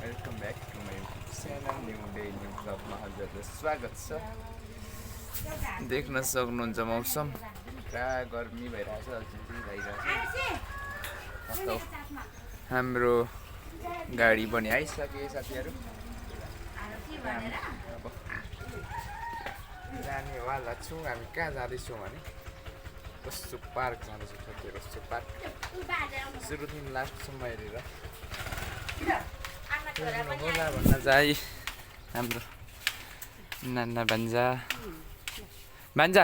Welcome back to my channel new day new ब्लगमा हजुरहरूलाई स्वागत छ। देख्न सक्नुहुन्छ मौसम पुरा गर्मी भइरहेछ, झिझी भइरहेछ। हाम्रो गाडी पनि आइसके साथीहरू, अब जानेवाला छौँ। हामी कहाँ जाँदैछौँ भने कस्तो पार्क जाँदैछौँ साथीहरू। कस्तो पार्क सुरुदेखि लास्टसम्म हेरेर होला भन्न चाहिँ हाम्रो नाना भान्जा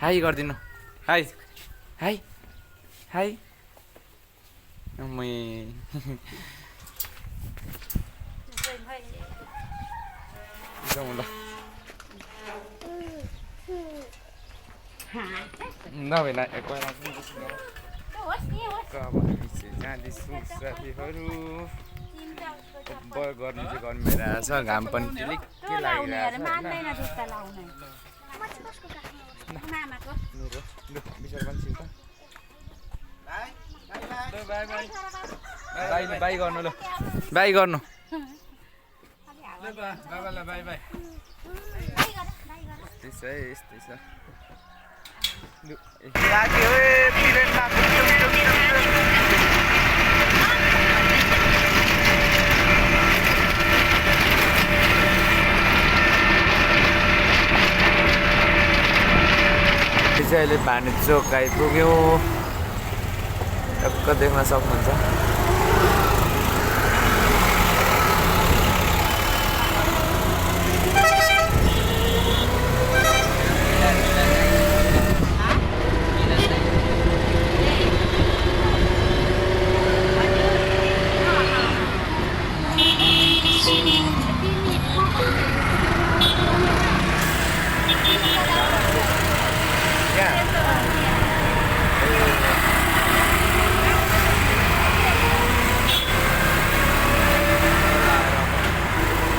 हाई गरिदिनु। हाई हाई हाई जाउँ ल नभए जाँदैछु साथीहरू। गर्नु चाहिँ गर्नु भइरहेछ, घाम पनि टिलिक्कै लागिरहेछ। बाई गर्नु ल, बाई गर्नु बाबालाई बाई बाई। यस्तै छ यस्तै छ। अहिले भानु चोक आइपुग्यौँ, टक्क देख्न सक्नुहुन्छ।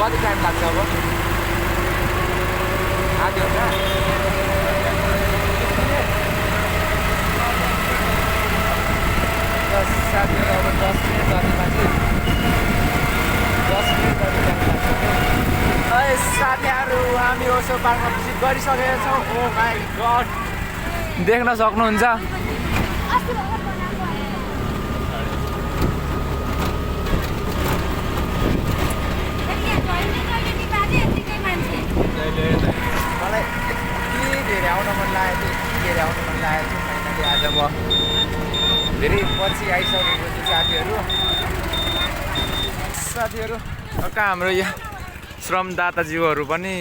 कति टाइम लाग्छ अब? आधी घन्टा? साथीहरू अब 10 मिनट जतिमा चाहिँ 10 मिनट जति टाइम लाग्छ। साथीहरू हामी ओसो पार्कमा भिजिट गरिसकेका छौँ। ओ माई गड, देख्न सक्नुहुन्छ। मलाई यति धेरै आउन मन लागेको थियो, यति धेरै आउन मन लागेको थियो। फाइनली आज म धेरै पछि आइसकेको छु साथीहरू। कहाँ हाम्रो यहाँ श्रमदाताज्यूहरू पनि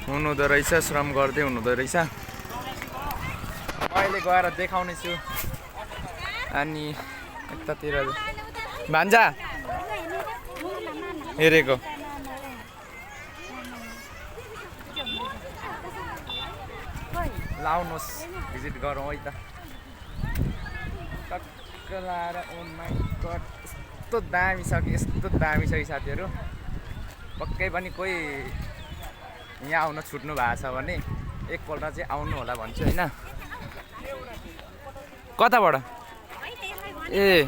हुनुहुँदो रहेछ, श्रम गर्दै हुनुहुँदो रहेछ। अहिले गएर देखाउने छु। अनि यतातिर भान्जा हेरेको लाउनुहोस्, भिजिट गरौँ है त। टक्क लाएर ओ माई गड, यस्तो दामी छ कि यस्तो दामी छ कि साथीहरू। पक्कै पनि कोही यहाँ आउन छुट्नु भएको छ भने एकपल्ट चाहिँ आउनु होला भन्छु होइन। कताबाट? ए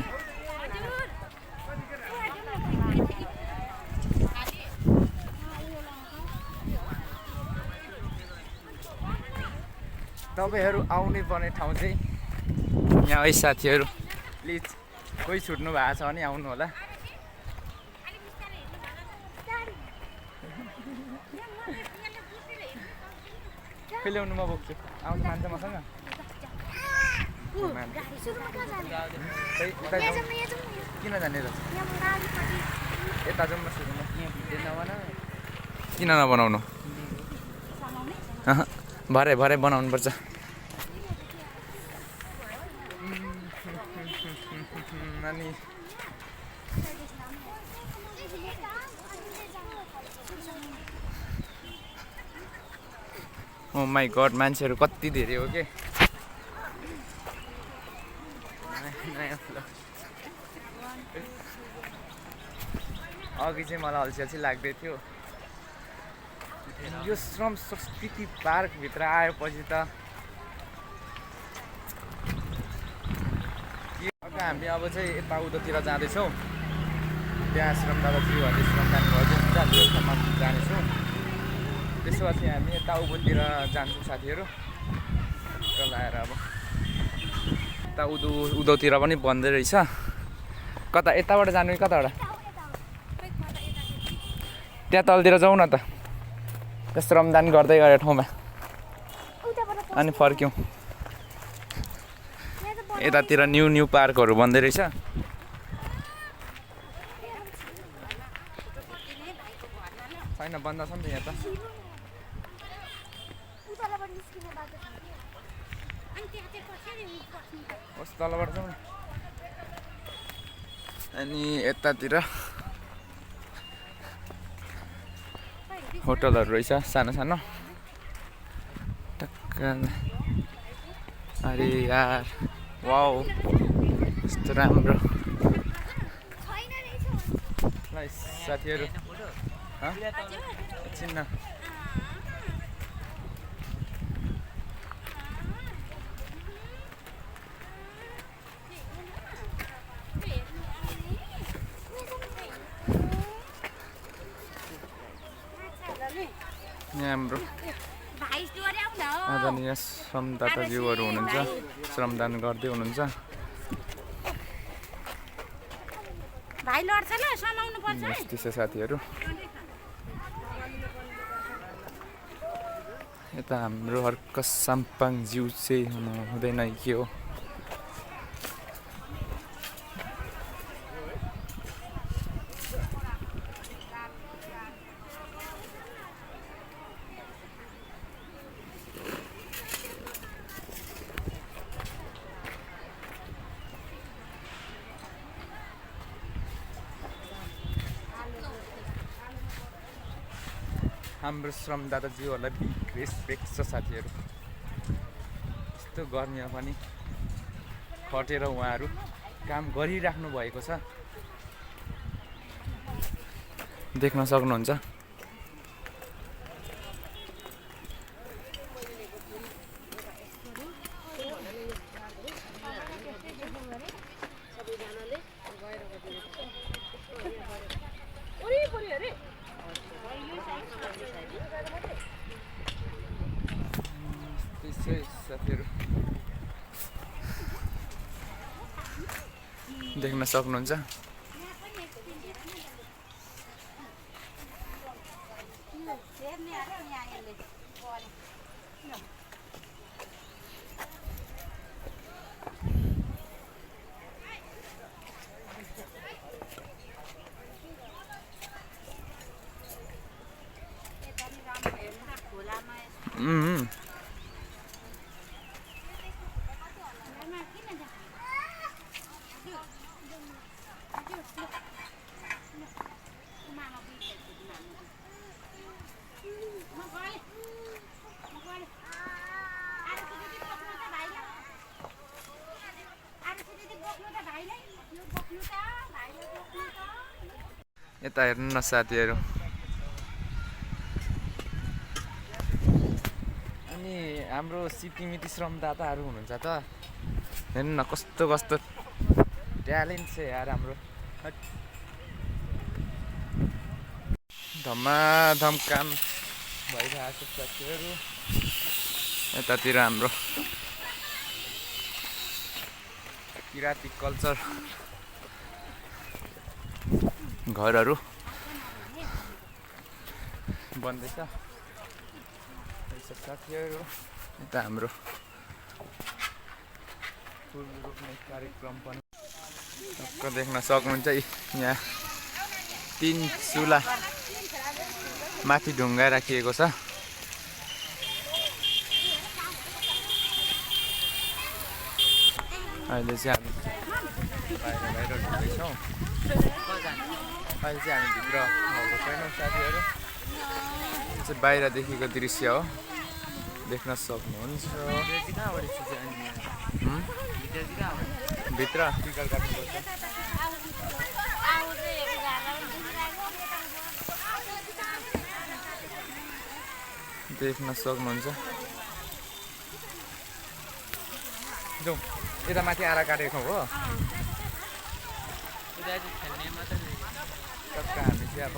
तपाईँहरू आउनै पर्ने ठाउँ चाहिँ यहाँ है साथीहरू। प्लिज कोही छुट्नु भएको छ भने आउनु होला। कहिले आउनु म बोक्छु, आउनु मान्छ मसँग? किन जाने र? यता जाउँ न सुरुमा। किन नबनाउनु? भरे भरे बनाउनुपर्छ। अनि ओ माई गड, मान्छेहरू कति धेरै हो के। नयाँ भ्लग अघि चाहिँ मलाई अल्छी अल्छी लाग्दै थियो यो श्रम संस्कृति पार्कभित्र आएपछि त हामी अब चाहिँ यता उतातिर जाँदैछौँ त्यहाँ श्रमदाताजी भन्ने श्रमदान गरिदिनुहुन्छ त्यो ठाउँमा जानेछौँ त्यसपछि हामी यता उभोतिर जान्छौँ साथीहरू र लाएर अब यता उधौतिर पनि बन्दै रहेछ कता यताबाट जानु कि कताबाट त्यहाँ तलतिर जाउँ न त त्यो श्रमदान गर्दै गरेको ठाउँमा अनि फर्क्यौँ यतातिर न्यू पार्कहरू बन्दै रहेछ छैन बन्द छ नि त यहाँ त होस् तलबाट जाउँ न अनि यतातिर होटलहरू रहेछ सानो सानो टक्क अरे यार वाउ कस्तो राम्रो ल साथीहरू एकछिन न यहाँ हाम्रो आदरणीय श्रमदाताज्यूहरू हुनुहुन्छ श्रमदान गर्दै हुनुहुन्छ त्यस्तो साथीहरू यता हाम्रो हर्क साम्पाङ ज्यू चाहिँ हुँदैन के हो हाम्रो श्रमदाताज्यूहरूलाई बिग रेस्पेक्ट छ साथीहरू यस्तो गर्मीमा पनि खटेर उहाँहरू काम गरिराख्नु भएको छ देख्न सक्नुहुन्छ साथीहरू देख्न सक्नुहुन्छ यता हेर्नु न साथीहरू अनि हाम्रो सिटिमिति श्रमदाताहरू हुनुहुन्छ त हेर्नु न कस्तो कस्तो ट्यालेन्ट छ यार हाम्रो धमाधम काम भइरहेको छ साथीहरू यतातिर हाम्रो किराती कल्चर घरहरू बन्दैछ साथीहरू यता हाम्रो फुल रोप्ने कार्यक्रम पनि टक्क देख्न सक्नुहुन्छ यहाँ 3 चुला माथि ढुङ्गा राखिएको छ अहिले चाहिँ हामी बाहिर ढुक्दैछौँ अहिले चाहिँ हामी भित्र भएको छैनौँ साथीहरू यो चाहिँ बाहिरदेखिको दृश्य हो देख्न सक्नुहुन्छ भित्र टिकट काट्नुपर्छ। देख्न सक्नुहुन्छ। जाउँ यता माथि आरा काटेको हो टक्क हामी चाहिँ अब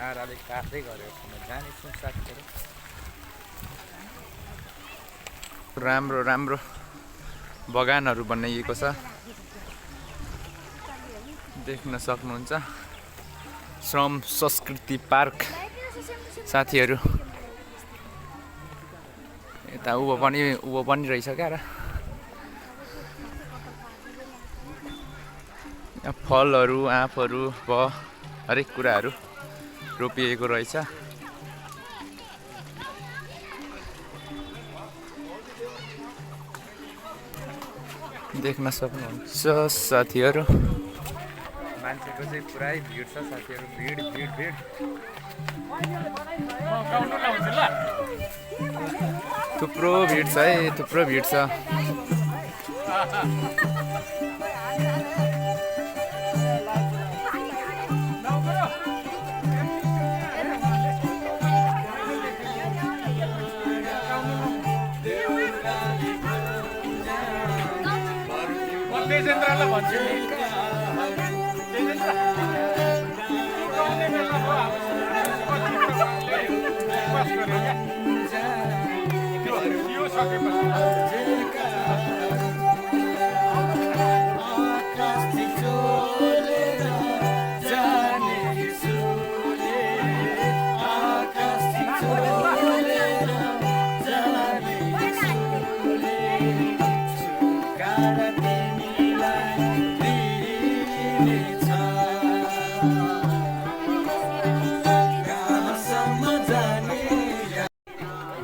आराले काट्दै गरेको ठाउँमा जानेछौँ साथीहरू। राम्रो राम्रो बगानहरू बनाइएको छ देख्न सक्नुहुन्छ। श्रम संस्कृति पार्क साथीहरू। यता उँभो पनि रहेछ क्या र। यहाँ फलहरू आँपहरू भयो हरेक कुराहरू रोपिएको रहेछ। देख्न सक्नुहुन्छ साथीहरू। मान्छेको चाहिँ पुरै भिड छ साथीहरू। भिड थुप्रो भिड छ है, थुप्रो भिड छ।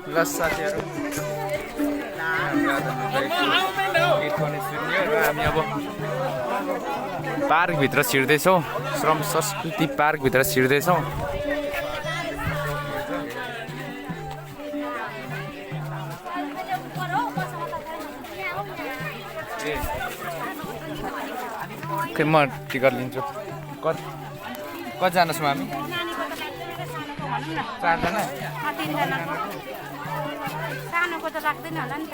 ल साथीहरू गीत पनि सुन्यो र हामी अब पार्कभित्र छिर्दैछौँ। श्रम संस्कृति पार्कभित्र छिर्दैछौँ। म टिकट लिन्छु। कतिजना छौँ हामी? 4 जना। सानोको त लाग्दैन होला नि त।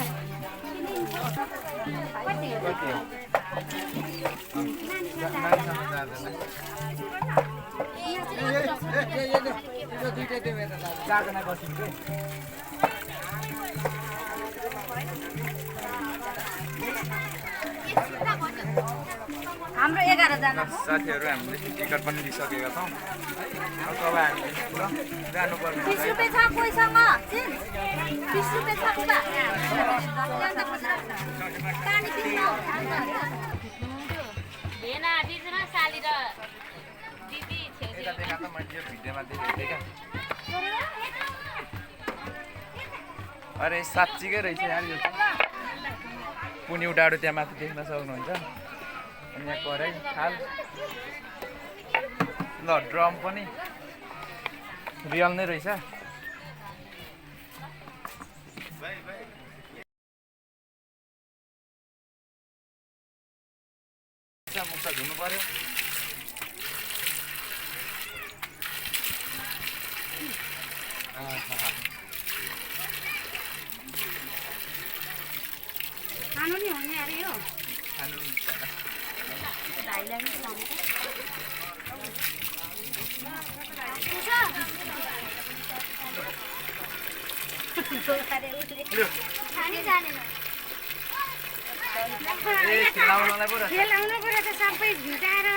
हाम्रो 11 जना साथीहरू हामीले टिकट पनि लिइसकेका छौँ। अब हामी जानुपर्ने 20 रुपैयाँ छ कोहीसँग? 20 रुपैयाँ छ बुबा? पानी पिउनु भेना दिदीमा साली र दिदी छेसी। यता देखा त मैले यो भिडियोमा देखेको थिएँ क्या। अरे साँच्चीकै रहेछ यार यो। पुन्यु डाँडो त्यहाँ माथि देख्न सक्नुहुन्छ। अनि यहाँ कराई खाल ल ड्रम पनि रियल नै रहेछ। मुख धुनु पर्यो। खानु नि हुने अरे यो खानु भाइलाई नि खानै जानेन। खेलाउनु पर्यो त सबै झुटाएर।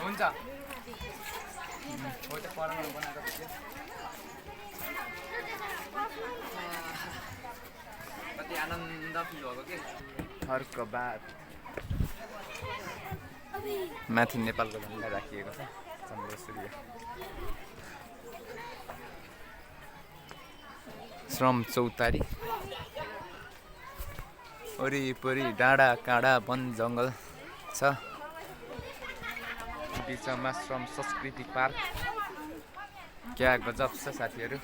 हुन्छ कति आनन्द फिल भएको कि अर्को बात। माथि नेपालको झन्डा राखिएको छ चन्द्र सूर्य। श्रम चौतारी वरिपरि डाँडा काँडा वन जङ्गल छ बिचमा श्रम संस्कृति पार्क क्या गजब छ साथीहरू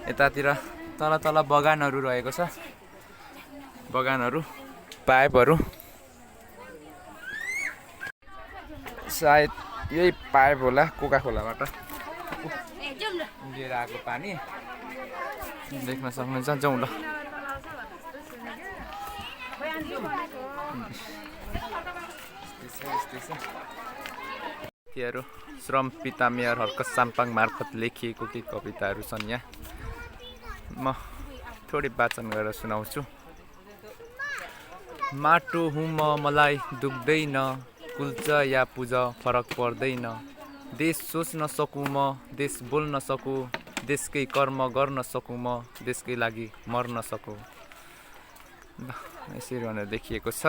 यतातिर तल तल बगानहरू रहेको छ बगानहरू पाइपहरू सायद यही पाइप होला कोका खोलाबाट लिएर आएको पानी देख्न सक्नुहुन्छ जाउँ ल तीहरू श्रम पिता मेयर हर्क साम्पाङ मार्फत लेखिएको केही कविताहरू छन् यहाँ म थोरै वाचन गरेर सुनाउँछु माटो हुँ म मलाई दुख्दैन कुल्छ या पूजा फरक पर्दैन देश सोच्न सकूँ म देश बोल्न सकूँ देशकै कर्म गर्न सकूँ म देशकै लागि मर्न सकूँ यसरी भनेर लेखिएको छ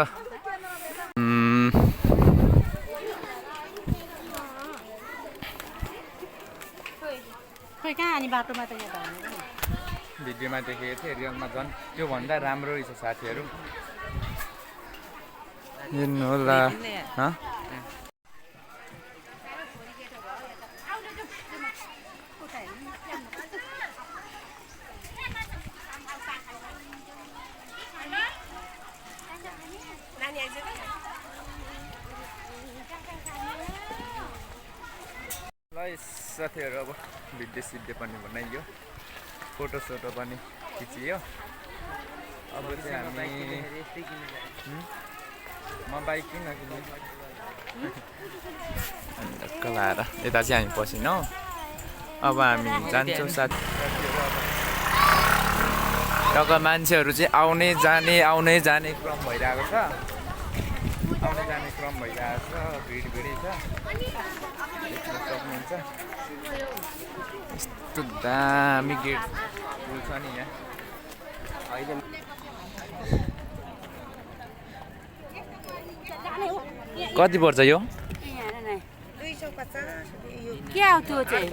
भिडियोमा देखेको थिएँ रियलमा झन् त्योभन्दा राम्रो रहेछ साथीहरू हेर्नु होला ल साथीहरू अब भिडियो सिडियो पनि बनाइयो फोटो सोटो पनि खिचियो अब चाहिँ हामी म बाइक किन किन्ने ढक्क लाएर यता चाहिँ हामी पसिनौँ अब हामी जान्छौँ साथीहरू टक्क मान्छेहरू चाहिँ आउने जाने क्रम भइरहेको छ आउने जाने क्रम भइरहेको छ भिडै छ देख्न सक्नुहुन्छ यस्तो दामी गेट फुल छ नि यहाँ अहिले कति पर्छ यो 250 के हो त्यो चाहिँ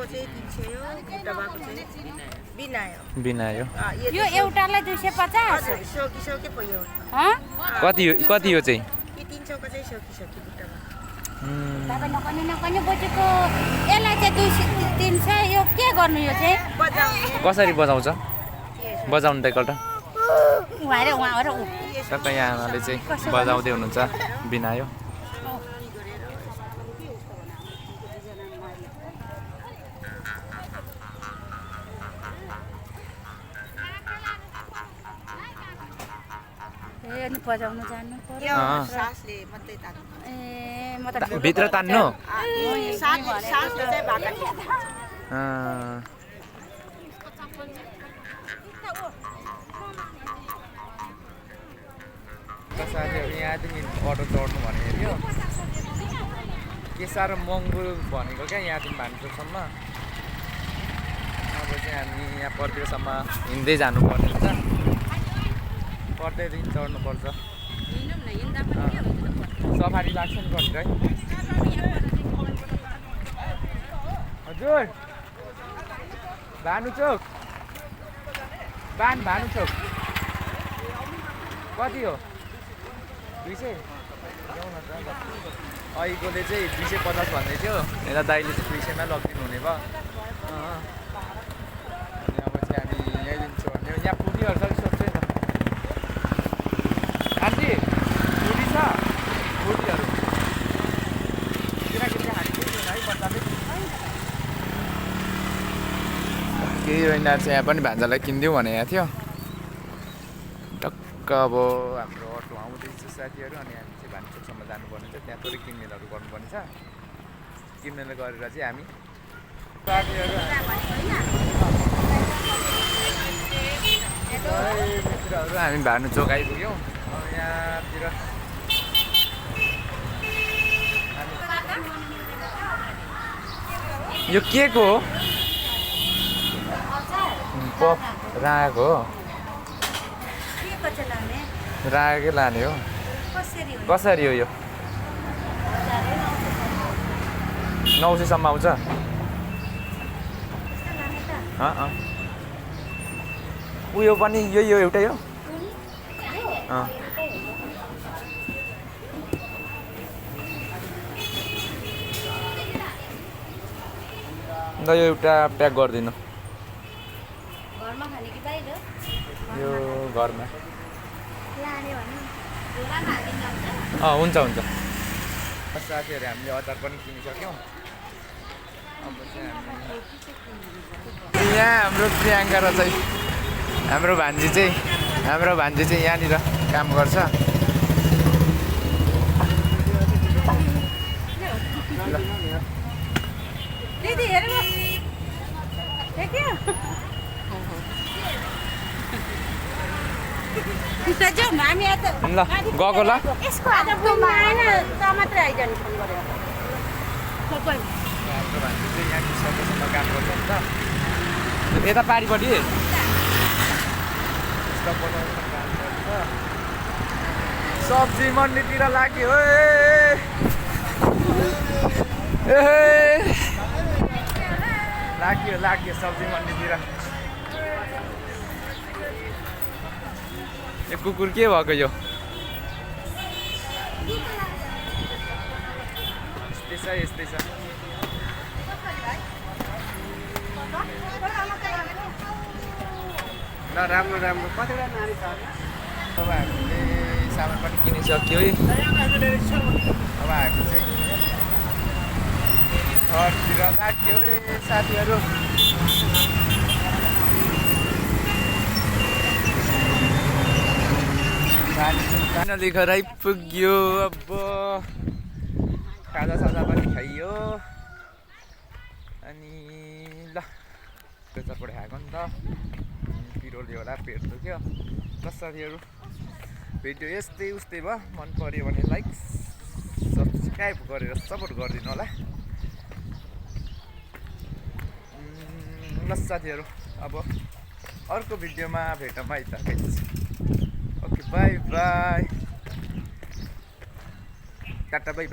बिनायो यो एउटालाई 250 कति यो चाहिँ नकनी बजेको यसलाई चाहिँ 200-300 यो के गर्नु यो चाहिँ कसरी बजाउँछ बजाउनु त एकपल्ट उहाँ तपाईँ आमाले चाहिँ बजाउँदै हुनुहुन्छ बिनायो बजाउनु जानु पर्यो सासले मात्रै तान्नु म त भित्र तान्नु सासले चाहिँ भाका साथीहरू यहाँदेखि अटो चढ्नु भनेको के साह्रो महँगो भनेको क्या यहाँदेखि भान्चोकसम्म अब चाहिँ हामी यहाँ पर्तिरसम्म हिँड्दै जानुपर्ने हुन्छ पर्दैदेखि चढ्नुपर्छ सफारी लाग्छ नि पर्छ है हजुर भानुचोक भानुचोक कति हो 200 अहिलेकोले चाहिँ 250 भन्दै थियो यता दाइले चाहिँ 200मा लगिदिनु हुने भयो अनि अब चाहिँ हामी यहीँदेखि चढ्ने यहाँ पुगिहाल्छ कि सोध्छ नि त आन्टी पुरी छ पुरीहरू किनकि चाहिँ हामी पुग्दैन है बच्चाले केही रोइनार चाहिँ यहाँ पनि भान्जालाई किनिदिउँ भनेको थियो टक्क अब हाम्रो अटो आउँदैछ साथीहरू अनि हामी चाहिँ भान्चोकसम्म जानुपर्ने छ त्यहाँ थोरै किनमेलहरू गर्नुपर्ने छ किनमेल गरेर चाहिँ हामी साथीहरू मित्रहरू हामी भानुचोक आइपुग्यौँ अब यहाँतिर यो के को हो पप रागको हो रागकै लाने हो कसरी हो यो 900सम्म आउँछ उयो पनि यो एउटै हो अन्त यो एउटा प्याक गरिदिनु घरमा खाने कि बाहिर यो घरमा लाने भन्नु झोलामा हालिदिनु हुन्छ हुन्छ हुन्छ साथीहरू हामीले अचार पनि किनिसक्यौँ अब चाहिँ हामी यहाँ हाम्रो प्रियङ्का र चाहिँ हाम्रो भान्जी चाहिँ यहाँनिर काम गर्छ दिदी हेर्नु देख्यो जाउँ हामी आज ल गएको ल यसको आज फोनमा आएन टमाटर आइजाने फोन गरेर हाम्रो भान्जी चाहिँ यहाँ कृषकसँग काम गर्छ नि त यता पारिपट्टि सब्जी मन्डीतिर लाग्यो लाग्यो सब्जी मन्डीतिर यो कुकुर के भएको यो यस्तै छ ल राम्रो कतिवटा नानी छ अब हामीले सामान पनि किनिसक्यो है अब हामी चाहिँ घरतिर लाग्यो है साथीहरू फाइनली घर आइपुग्यो अब खाजासाजा पनि खाइयो अनि ल चटपट खाएको नि त पिरोले होला पेट दुख्यो ल साथीहरू भिडियो यस्तै उस्तै भयो मन पऱ्यो भने लाइक सब्सक्राइब गरेर सपोर्ट गरिदिनु होला ल साथीहरू अब अर्को भिडियोमा भेटौँ है त ओके बाई टाटा बाई